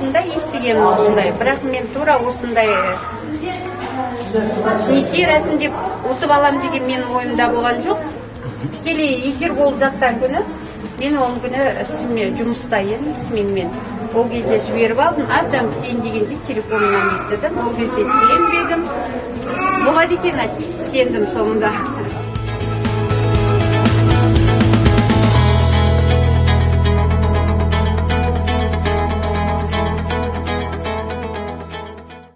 Алдында естігенмін осындай, бірақ мен тура осындай несие рәсімдеп ұтып алам деген менің ойымда болған жоқ. Тікелей эфир болып жатқан күні мен ол күні жұмыста едім, сменмен. Ол кезде жіберіп алдым, әбден бітейін дегенде телефонымнан естідім. Ол кезде сенбедім, болады екен, сендім соңында.